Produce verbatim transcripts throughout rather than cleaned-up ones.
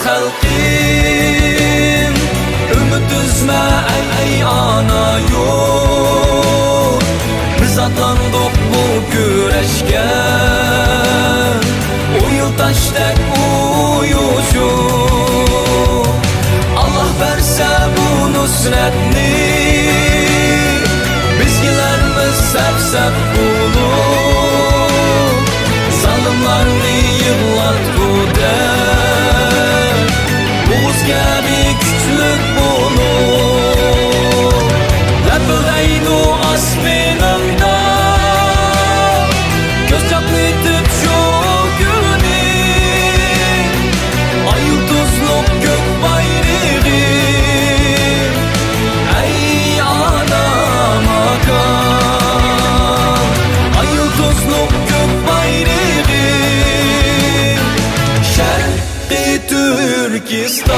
خەلقىم، ئۈمىد ئۈزمە، ئەي، ئەي ئانا يۇرت. بىز ئاتلاندۇق بۇ كۈرەشكە، ئويۇلتاشتەك ئۇيۇشۇپ. ئاللاھ بەرسە بۇ نۇسرەتنى، بىز كېلەرمىز سەپ-سەپ بولۇپ. زالىملارنى يىغلاتقۇدەك، ئوغۇز كەبى كۈچلۈك بولۇپ. لەپىلدەيدۇ ئاسمىنىڭدا، كۆز چاقنىتىپ شۇ كۈنى. ئاي يۇلتۇزلۇق كۆك بايرىغى، ئەي ئانا ماكان. ئاي يۇلتۇزلۇق كۆك بايرىغى، شەرقىي تۈركىستان.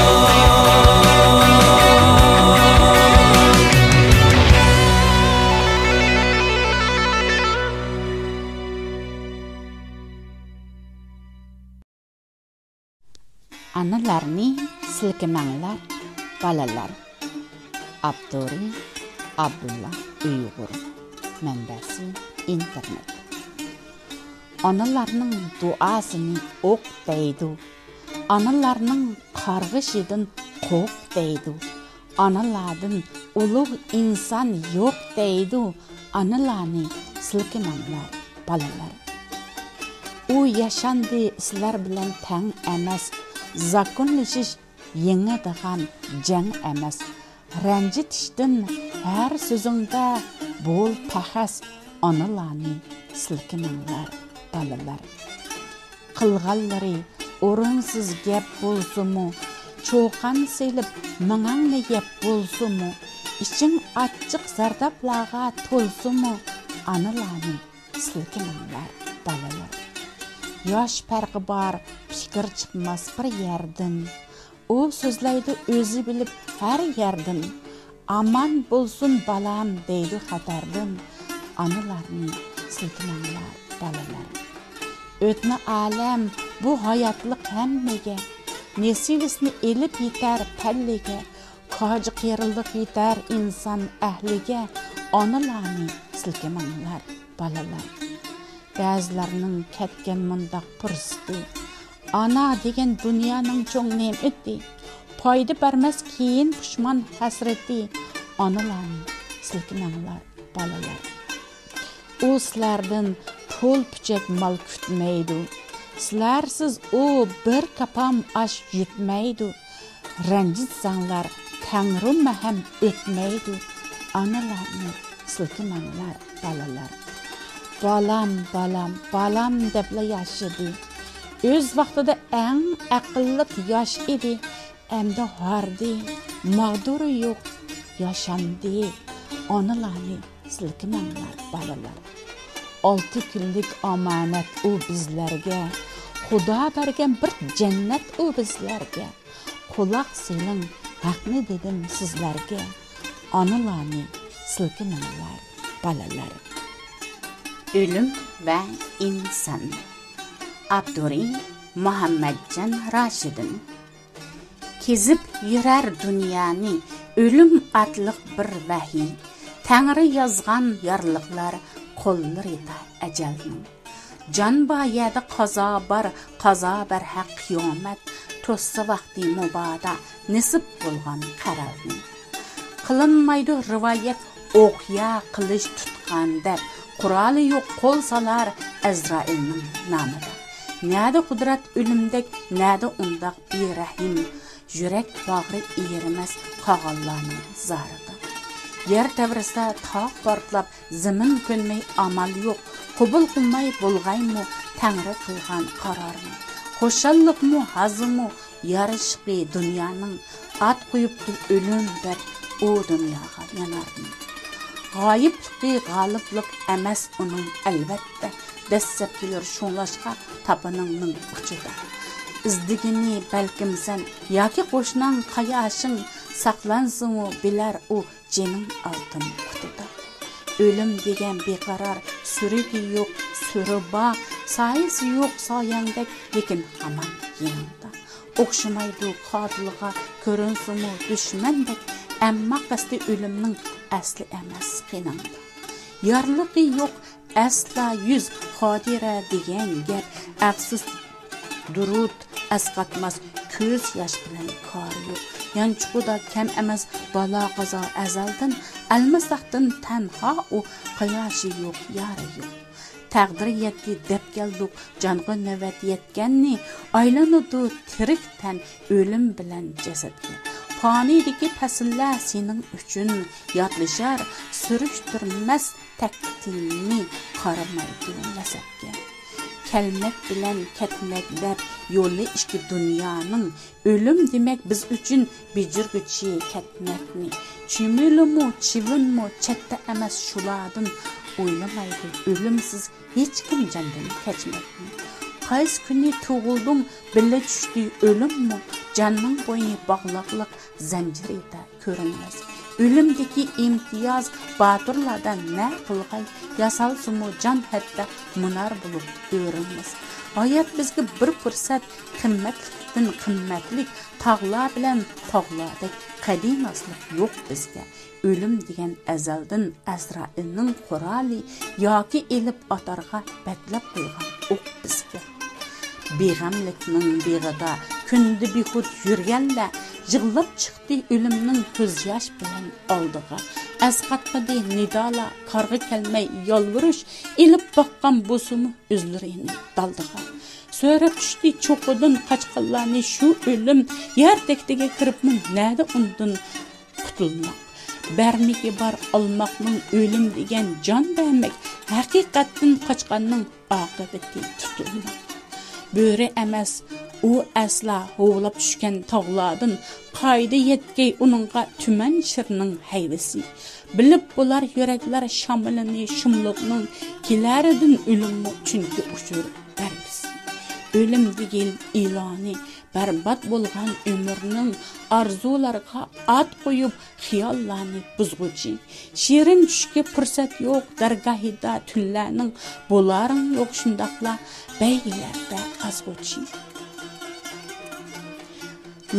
ئانىلارنى سىلكىمەڭلار، بالىلار. ئاپتورى: ئابدۇللا ئۇيغۇر. مەنبەسى: ئىنتېرنېت. ئانىلارنىڭ دۇئاسىنى ئوق دەيدۇ، ئانىلارنىڭ قارغىشىدىن قورق دەيدۇ. ئانىلاردىن ئۇلۇغ ئىنسان يوق دەيدۇ. ئانىلارنى سىلكىمەڭلار، بالىلار. ئۇ ياشاندى سىلەر بىلەن تەڭ ئەمەس، زاكونلىشىش يېڭىدىغان جەڭ ئەمەس. رەنجىتىشتىن ھەر سۆزۈڭدە بول پەخەس، ئانىلارنى سىلكىمەڭلار، بالىلار. قىلغانلىرى ئورۇنسىز گەپ بولسىمۇ، چۇقان سېلىپ مېڭەڭنى يەپ بولسىمۇ، ئىچىڭ ئاچچىق زەردابلارغا تولسىمۇ، ئانىلارنى سىلكىمەڭلار، بالىلار. ياش پەرقى بار، پىكىر چىقماس بىر يەردىن. ئۇ سۆزلەيدۇ ئۆزى بىلىپ ھەر يەردىن. ئامان بولسۇن بالام دەيدۇ خەتەردىن. ئانىلارنى سىلكىمەڭلار، بالىلار. ئۆتنە ئالەم بۇ ھاياتلىق ھەممىگە، نېسىۋىسىنى ئېلىپ يېتەر پەللىگە. كاجى قېرىلىق يېتەر ئىنسان ئەھلىگە، ئانىلارنى سىلكىمەڭلار، بالىلار. بەزىلەرنىڭ كەتكەن مۇنداق پۇرسىتى، ئانا دېگەن دۇنيانىڭ چوڭ نېمىتى، پايدا بەرمەس كېيىن پۇشمان ھەسرىتى، ئانىلارنى سىلكىمەڭلار، بالىلار. ئۇ سىلەردىن پۇل-پۈچەك مال كۈتمەيدۇ. سىلەرسىز ئۇ بىر كاپام ئاش يۇتمەيدۇ. رەنجىتسەڭلار تەڭرىمۇ ھەم ئۆتمەيدۇ. ئانىلارنى سىلكىمەڭلار، بالىلار. بالام، بالام، بالام دەپلا ياشىدى. ئۆز ۋاقتىدا ئەڭ ئەقىللىق ياش ئىدى. ئەمدى ھاردى، ماغدۇرى يوق، ياشاندى. ئانىلارنى سىلكىمەڭلار، بالىلار. ئالتە كۈنلۈك ئامانەت ئۇ بىزلەرگە، خۇدا بەرگەن بىر جەننەت ئۇ بىزلەرگە. قۇلاق سېلىڭ، ھەقنى دېدىم سىزلەرگە. ئانىلارنى سىلكىمەڭلار، بالىلار. ئۆلۈم ۋە ئىنسان. ئاپتورى: مۇھەممەتجان راشىدىن. كېزىپ يۈرەر دۇنيانى ئۆلۈم ئاتلىق بىر ۋەھىي. تەڭرى يازغان يارلىقلار قوللىرىدا ئەجەلنىڭ. جان بار يەردە قازا بار، قازا بەرھەق قىيامەت. توسسا ۋاقتى مۇبادا نېسىپ بولغان قەرەلنى. قىلىنمايدۇ رىۋايەت ئوقيا قىلىچ تۇتقان دەپ، قورالى يوق قول سالار ئەزرائىلنىڭ نامىدا. نەدە قۇدرەت ئۆلۈمدەك، نەدە ئۇنداق بىرەھىم، يۈرەك باغرى ئېرىمەس قالغانلارنىڭ زارىدا. يەر تەۋرىسە، تاغ پارتلاپ، زېمىن كۆنمەي ئامال يوق، قوبۇل قىلماي بولغايمۇ تەڭرى قىلغان قارارنى. خۇشاللىقمۇ، ھازىمۇ، يارىشىقى دۇنيانىڭ، ئات قويۇپتۇ ئۆلۈم دەپ ئۇ دۇنياغا يانارنى. غايىبلىقى غالىبلىق ئەمەس ئۇنىڭ ئەلۋەتتە، دەسسەپ كېلەر شۇڭلاشقا تاپىنىڭنىڭ ئۇچىدا. ئىزدىگىنى بەلكىم سەن ياكى قوشناڭ قاياشىڭ، ساقلانسىمۇ بىلەر ئۇ جېنىڭ ئالتۇن قۇتىدا. ئۆلۈم دېگەن بىقارار، سۈرىكى يوق، سۈرى بار، سايىسى يوق سايەڭدەك، لېكىن ھامان يېنىڭدا. ئوخشىمايدۇ قاتىلغا، كۆرۈنسىمۇ دۈشمەندەك، ئەمما قەستى ئۆلۈمنىڭ ئەسلى ئەمەس قېنىڭدا. يارلىقى يوق ئەسلا يۈز، خاتىرە دېگەن گەپ، ئەپسۇس، دۇرۇت ئەسقاتماس، كۆز ياش بىلەن كارى يوق. يانچۇقىدا كەم ئەمەس بالا-قازا ئەزەلدىن، ئەلمىساقتىن تەنھا ئۇ، قاياشى يوق، يارى يوق. تەقدىر يەتتى دەپ كەلدۇق، جانغا نۆۋەت يەتكەننى، ئايلىنىدۇ تىرىك تەن ئۆلۈم بىلەن جەسەتكە. پانىيدىكى پەسىللەر سېنىڭ ئۈچۈن ياتلىشار، سۈرۈشتۈرمەس تەقدىرنى، قارىمايدۇ نەسەبكە. كەلمەك بىلەن كەتمەك دەپ يولى ئىككى دۇنيانىڭ، ئۆلۈم دېمەك بىز ئۈچۈن بېجىرگۈچى كەتمەكنى. چۈمۈلىمۇ، چىۋىنمۇ چەتتە ئەمەس شۇلاردىن، ئويلىمايدۇ ئۆلۈمسىز ھېچكىم جاندىن كەچمەكنى. قايسى كۈنى تۇغۇلدۇڭ، بىللە چۈشتى ئۆلۈممۇ، جاننىڭ بوينى باغلاقلىق زەنجىرىدە كۆرۈنمەس. ئۆلۈمدىكى ئىمتىياز باتۇرلاردا نە قىلغاي، ياسالسىمۇ جان ھەتتا مۇنار بولۇپ ئۆرۈلمەس. ھايات بىزگە بىر پۇرسەت، قىممەتلىكتىن قىممەتلىك، تاغلار بىلەن تاغلاردەك قەدىناسلىق يوق بىزگە. ئۆلۈم دېگەن ئەزەلدىن ئەزرائىلنىڭ قورالى ياكى ئېلىپ ئاتارغا بەتلەپ قويغان ئوق بىزگە. بىغەملىكنىڭ بېغىدا كۈندە بىخۇد يۈرگەنلەر، يىغلاپ چىقتى ئۆلۈمنىڭ كۆز ياش بىلەن ئالدىغا. ئەسقاتمىدى نىدالار، كارغا كەلمەي يالۋۇرۇش، ئېلىپ باققان بولسىمۇ ئۆزلىرىنى دالدىغا. سۆرەپ چۈشتى چوققىدىن قاچقانلارنى شۇ ئۆلۈم، يەر تەكتىگە كىرىپمۇ نەدە ئۇندىن قۇتۇلماق. بەرمىكى بار ئالماقنىڭ ئۆلۈم دېگەن جان بەرمەك، ھەقىقەتتىن قاچقاننىڭ ئاقىۋىتى تۇتۇلماق. بۆرە ئەمەس ئۇ ئەسلا ھوۋلاپ چۈشكەن تاغلاردىن، قايدا يەتكەي ئۇنىڭغا تۈمەن شىرنىڭ ھەيۋىسى. بىلىپ بولار يۈرەكلەر شامىلىنى شۇملۇقنىڭ، كېلەرىدىن ئۆلۈممۇ چۈنكى ئۇچۇر بەرگۈسى. ئۆلۈم دېگىن ئېلانى، بەربات بولغان ئۆمۈرنىڭ، ئارزۇلارغا ئات قويۇپ، خىياللارنى بۇزغۇچى. شېرىن چۈشكە پۇرسەت يوق دەرگاھىدا تۈنلەرنىڭ، بولارىڭ يوق شۇنداقلا بەيگىلەردە ئازغۇچى.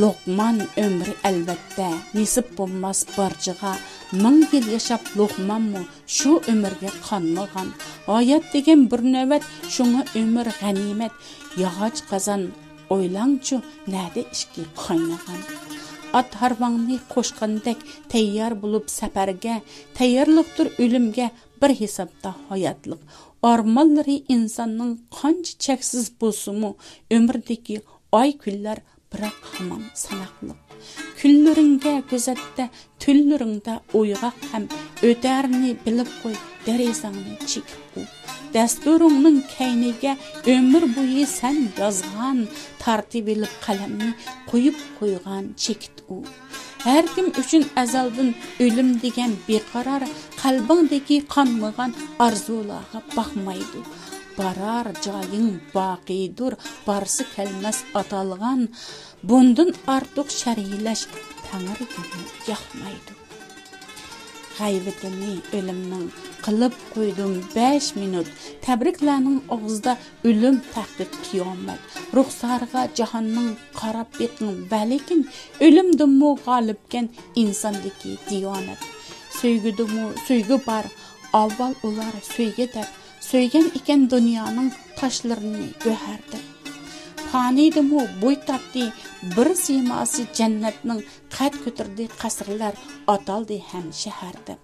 لوقمان ئۆمرى ئەلۋەتتە نېسىپ بولماس بارچىغا، مىڭ يىل ياشاپ لوقمانمۇ شۇ ئۆمۈرگە قانمىغان. ھايات دېگەن بىر نۆۋەت، شۇڭا ئۆمۈر غەنىيمەت، ياغاچ قازان، ئويلاڭچۇ، نەدە ئىچكى قاينىغان؟ ئات ھارۋاڭنى قوشقاندەك تەييار بولۇپ سەپەرگە، تەييارلىقتۇر ئۆلۈمگە بىر ھېسابتا ھاياتلىق. ئارمانلىرى ئىنساننىڭ قانچە چەكسىز بولسىمۇ، ئۆمرىدىكى ئاي كۈنلەر بىراق ھامان ساناقلىق. كۈنلىرىڭگە كۆزەتتە، تۈنلىرىڭدە ئويغاق ھەم، ئۆتەرنى بىلىپ قوي، دېرىزەڭنى چېكىپ ئۇ. دەستۇرۇڭنىڭ كەينىگە ئۆمۈر بويى سەن يازغان، تارتىۋېلىپ قەلەمنى قويۇپ قويغان چېكىت ئۇ. ھەركىم ئۈچۈن ئەزەلدىن ئۆلۈم دېگەن بىقارار، قەلبىڭدىكى قانمىغان ئارزۇلارغا باقمايدۇ. بارار جايىڭ باقىيدۇر، بارسا كەلمەس ئاتالغان. بۇندىن ئارتۇق شەرھلەش تەڭرىگىمۇ ياقمايدۇ. غەيۋىتىنى ئۆلۈمنىڭ قىلىپ قويدۇم بەش مىنۇت. تەبرىكلەرنىڭ ئاغزىدا ئۆلۈم، تەھقىق، قىيامەت. رۇخسارىغا جاھاننىڭ قاراپ بېقىڭ، ۋەلىكىن ئۆلۈمدىنمۇ غالىبكەن ئىنساندىكى دىيانەت. سۆيگۈدىمۇ سۆيگۈ بار، ئاۋۋال ئۇلار سۆيگۈ دەپ، سۆيگەن ئىكەن دۇنيانىڭ تاشلىرىنى گۆھەر دەپ. پانىيدىمۇ بوي تاپتى بىر سىيماسى جەننەتنىڭ، قەد كۆتۈردى قەسىرلەر، ئاتالدى ھەم شەھەر دەپ.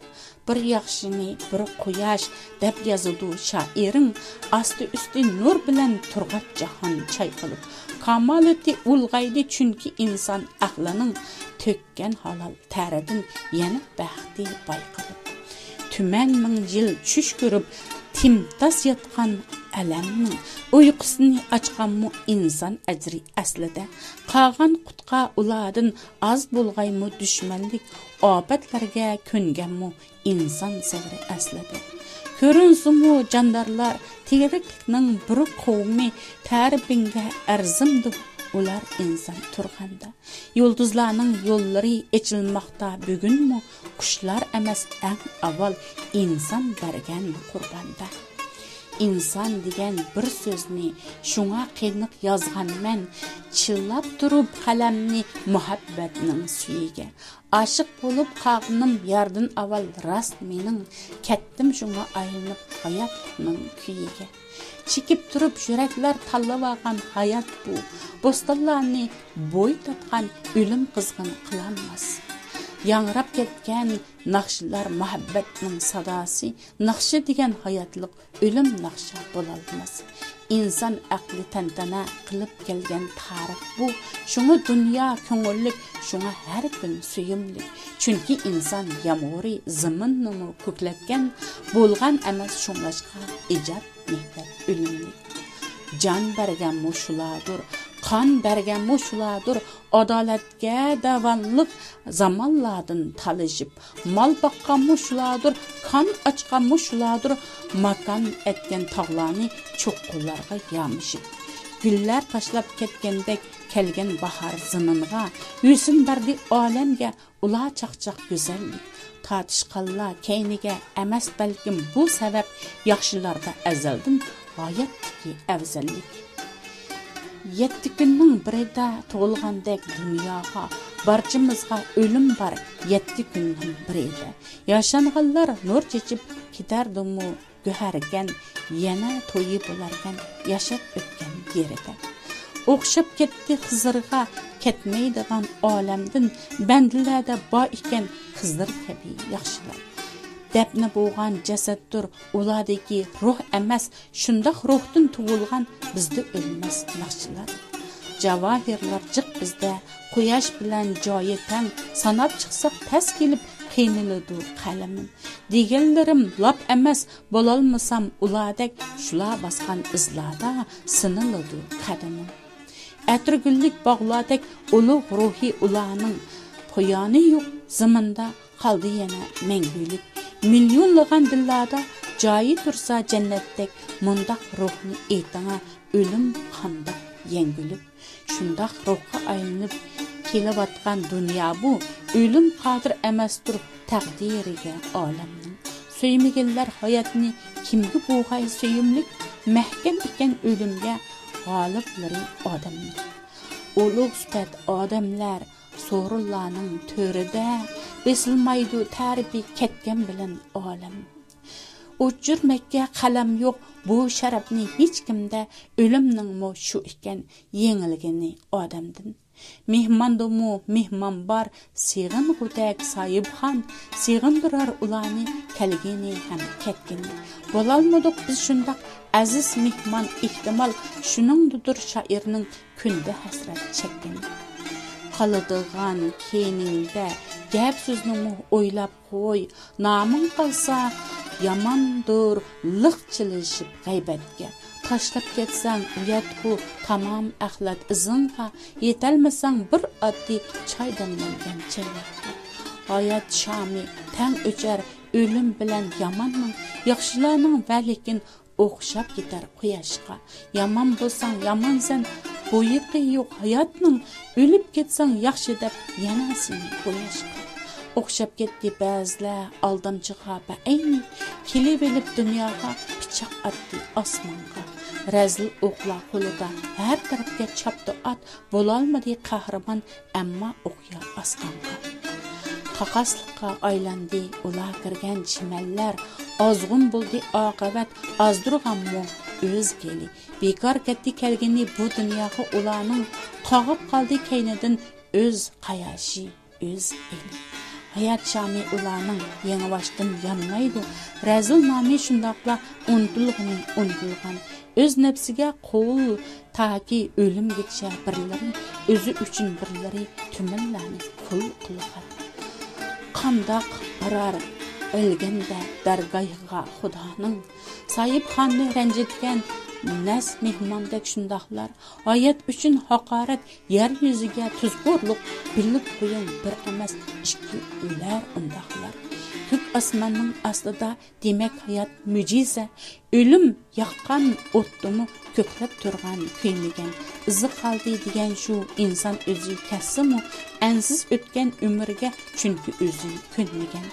بىر ياخشىنى بىر قۇياش دەپ يازىدۇ شائىرىڭ، ئاستى ئۈستى نۇر بىلەن تۇرغاچ جاھان چايقىلىپ. كامالىتى ئۇلغايدى چۈنكى ئىنسان ئەقلىنىڭ، تۆككەن ھالال تەرىدىن يەنە بەختى بايقىلىپ. تۈمەن مىڭ يىل چۈش كۆرۈپ، تىمتاس ياتقان ئەلەمنىڭ ئۇيقۇسىنى ئاچقانمۇ ئىنسان ئەجرى ئەسلىدە. قالغان قۇتقا ئۇلاردىن ئاز بولغايمۇ دۈشمەنلىك، ئاپەتلەرگە كۆنگەنمۇ ئىنسان سەۋرى ئەسلىدە. كۆرۈنسىمۇ جاندارلار تىرىكلىكنىڭ بىر قوۋمى، تەرىپىڭگە ئەرزىمدۇ ئۇلار ئىنسان تۇرغاندا؟ يۇلتۇزلارنىڭ يوللىرى ئېچىلماقتا بۈگۈنمۇ، قۇشلار ئەمەس ئەڭ ئاۋۋال ئىنسان بەرگەن قۇرباندا. ئىنسان دېگەن بىر سۆزنى شۇڭا قېنىق يازغانمەن، چىللاپ تۇرۇپ قەلەمنى مۇھەببەتنىڭ سۈيىگە. ئاشىق بولۇپ قالغىنىم ياردىن ئاۋۋال راست مېنىڭ، كەتتىم شۇڭا ئايلىنىپ ھاياتلىقنىڭ كۈيىگە. چېكىپ تۇرۇپ يۈرەكلەر تاللىۋالغان ھايات بۇ، بوستانلارنى بوي تارتقان ئۆلۈم قىزغىن قىلالماس. ياڭراپ كەتكەن ناخشىلار مۇھەببەتنىڭ ساداسى، ناخشا دېگەن ھاياتلىق، ئۆلۈم ناخشا بولالماس. ئىنسان ئەقلى تەنتەنە قىلىپ كەلگەن تارىخ بۇ. شۇڭا دۇنيا كۆڭۈللۈك، شۇڭا ھەر كۈن سۆيۈملۈك. چۈنكى ئىنسان يامغۇرى زېمىننىمۇ كۆكلەتكەن، بولغان ئەمەس شۇڭلاشقا ئىجاد نېمەت ئۆلۈملۈك. جان بەرگەنمۇ شۇلاردۇر، قان بەرگەنمۇ شۇلاردۇر، ئادالەتكە داۋانلىق زامانلاردىن تالىشىپ، مال باققانمۇ شۇلاردۇر، كان ئاچقانمۇ شۇلاردۇر، ماكان ئەتكەن تاغلارنى چوققىلارغا يامىشىپ. گۈللەر تاشلاپ كەتكەندەك كەلگەن باھار زېمىنغا، ھۆسن بەردى ئالەمگە ئۇلار چاقچاق گۈزەللىك. تارتىشقانلار كەينىگە ئەمەس بەلكىم بۇ سەۋەب، ياخشىلاردا ئەزەلدىن غايەتتىكى ئەۋزەللىك. يەتتە كۈننىڭ بىرىدە تۇغۇلغاندەك دۇنياغا، بارچىمىزغا ئۆلۈم بار يەتتە كۈننىڭ بىرىدە. ياشانغانلار نۇر چېچىپ كېتەردىمۇ گۆھەركەن، يەنە تويى بولاركەن ياشاپ ئۆتكەن يېرىدە. ئوخشاپ كەتتى خىزىرغا كەتمەيدىغان ئالەمدىن، بەندىلەردە بار ئىكەن خىزىر كەبى ياخشىلار. دەپنە بولغان جەسەتتۇر ئۇلاردىكى روھ ئەمەس، شۇنداق روھتىن تۇغۇلغان بىزدە ئۆلمەس ناخشىلار. جاۋاھىرلار جىق بىزدە، قۇياش بىلەن جايى تەڭ، ساناپ چىقساق تەس كېلىپ قىينىلىدۇ قەلىمىم. دېگەنلىرىم لاپ ئەمەس، بولالمىسام ئۇلاردەك، شۇلار باسقان ئىزلاردا سىنىلىدۇ قەدىمىم. ئەتىرگۈللۈك باغلاردەك ئۇلۇغ روھى ئۇلارنىڭ، پويانى يوق زېمىندا قالدى يەنە مەڭگۈلۈك. مىليونلىغان دىللاردا جايى تۇرسا جەننەتتەك، مۇنداق روھنى ئېيتىڭا، ئۆلۈم قانداق يەڭگۈلۈك. شۇنداق روھقا ئايلىنىپ كېلىۋاتقان دۇنيا بۇ، ئۆلۈم قادىر ئەمەستۇر تەقدىرىگە ئالەمنىڭ. سۆيمىگەنلەر ھاياتنى كىمگە بولغاي سۆيۈملۈك، مەھكەم ئىكەن ئۆلۈمگە غالىبلىرى ئادەمنىڭ. ئۇلۇغ سۈپەت ئادەملەر سورۇنلارنىڭ تۆرىدە، بېسىلمايدۇ تەرىپى كەتكەن بىلەن ئالەم. ئۇچۇرمەككە قەلەم يوق بۇ شەرەپنى ھېچكىمدە، ئۆلۈمنىڭمۇ شۇ ئىكەن يېڭىلگىنى ئادەمدىن. مېھماندىمۇ مېھمان بار، سېغىنغۇدەك ساھىبخان، سېغىندۇرار ئۇلارنى كەلگىنى ھەم كەتكىنى. بولالمىدۇق بىز شۇنداق ئەزىز مېھمان، ئېھتىمال شۇنىڭدىدۇر شائىرنىڭ كۈندە ھەسرەت چەككىنى. قالىدىغان كەينىڭدە گەپ سۆزنىمۇ ئويلاپ قوي، نامىڭ قالسا ياماندۇر لىق چىلىشىپ غەيبەتكە. تاشلاپ كەتسەڭ ئۇياتقۇ تامام ئەخلەت ئىزىڭغا، يېتەلمىسەڭ بىر ئاددىي چاي دەملەنگەن چەينەككە. ھايات شامى تەڭ ئۆچەر ئۆلۈم بىلەن ياماننىڭ، ياخشىلارنىڭ ۋەلىكىن ئوخشاپ كېتەر قۇياشقا. يامان بولساڭ يامانسەن، بويىقى يوق ھاياتنىڭ. ئۆلۈپ كەتسەڭ ياخشى دەپ يەنە سېنى بوياشقا. ئوخشاپ كەتتى بەزىلەر ئالدامچىغا بەئەينى، كېلىۋېلىپ دۇنياغا پىچاق ئاتتى ئاسمانغا. رەزىل ئوقلار قولىدا ھەر تەرەپكە چاپتۇ ئات، بولالمىدى قەھرىمان ئەمما ئوقيا ئاسمانغا. قاقاسلىققا ئايلاندى ئۇلار كىرگەن چىمەنلەر، ئازغۇن بولدى ئاقىۋەت ئازدۇرغانمۇ ئۆز گېلى. بىكار كەتتى كەلگىنى بۇ دۇنياغا ئۇلارنىڭ، قاغىپ قالدى كەينىدىن ئۆز قاياشى، ئۆز ئېلى. ھايات شامى ئۇلارنىڭ يېڭىباشتىن يانمايدۇ، رەزىل نامى شۇنداقلا ئۇنتۇلغىنى ئۇنتۇلغان. ئۆز نەپسىگە قۇل تاكى ئۆلۈمگىچە بىرلىرى، ئۆزى ئۈچۈن بىرلىرى تۈمەنلەرنى قۇل قىلغان. قانداق بارار ئۆلگەندە دەرگاھىغا خۇدانىڭ؟ ساھىبخاننى رەنجىتكەن نەس مېھماندەك شۇنداقلار. ھايات ئۈچۈن ھاقارەت يەر يۈزىگە تۇزكورلۇق، بىلىپ قويۇڭ بىر ئەمەس ئىككى ئۆلەر ئۇنداقلار. كۆك ئاسماننىڭ ئاستىدا دېمەك ھايات مۆجىزە، ئۆلۈم ياققان ئوتتىمۇ كۆكلەپ تۇرغان كۆيمىگەن. ئىزى قالدى دېگەن شۇ ئىنسان ئۆزى كەتسىمۇ، ئەنسىز ئۆتكەن ئۆمۈرگە چۈنكى ئۆزى كۆنمىگەن.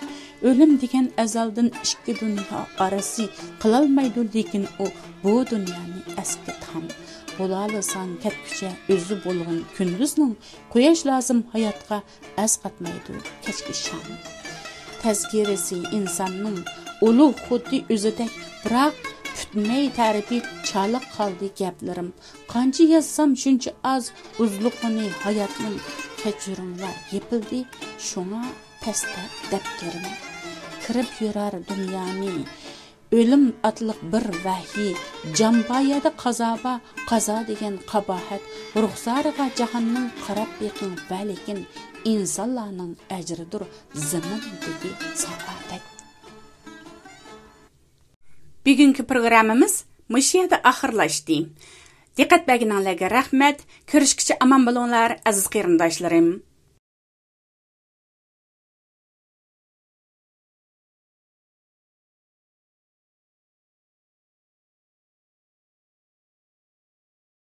ئۆلۈم دېگەن ئەزەلدىن ئىككى دۇنيا ئارىسى، قىلالمايدۇ لېكىن ئۇ بۇ دۇنيانى ئەسكى تام. بولالىساڭ كەتكۈچە ئۆزى بولغىن كۈندۈزنىڭ، قۇياش لازىم ھاياتقا، ئەسقاتمايدۇ كەچكى شام. تەزكىرىسى ئىنساننىڭ ئۇلۇغ خۇددى ئۆزىدەك، بىراق پۈتمەي تەرىپى چالىق قالدى گەپلىرىم. قانچە يازسام شۇنچە ئاز، ئۇزلۇقىنى ھاياتنىڭ، كەچۈرۈڭلار يېپىلدى شۇڭا پەستە دەپتىرىم. كىرىپ يۈرەر دۇنيانى ئۆلۈم ئاتلىق بىر ۋەھىي، جامبايەدە قازا بار، قازا دېگەن قاباھەت، رۇخسارىغا جاھاننىڭ قاراپ بېقىڭ ۋەلىكىن، ئىنسانلارنىڭ ئەجرىدۇر زېمىندىكى سائادەت. بۈگۈنكى پروگراممىمىز مۇشۇ يەردە ئاخىرلاشتى. دىققەت بەرگىنىڭلارغا رەھمەت. كۆرۈشكىچە ئامان بولۇڭلار، ئەزىز قېرىنداشلىرىم.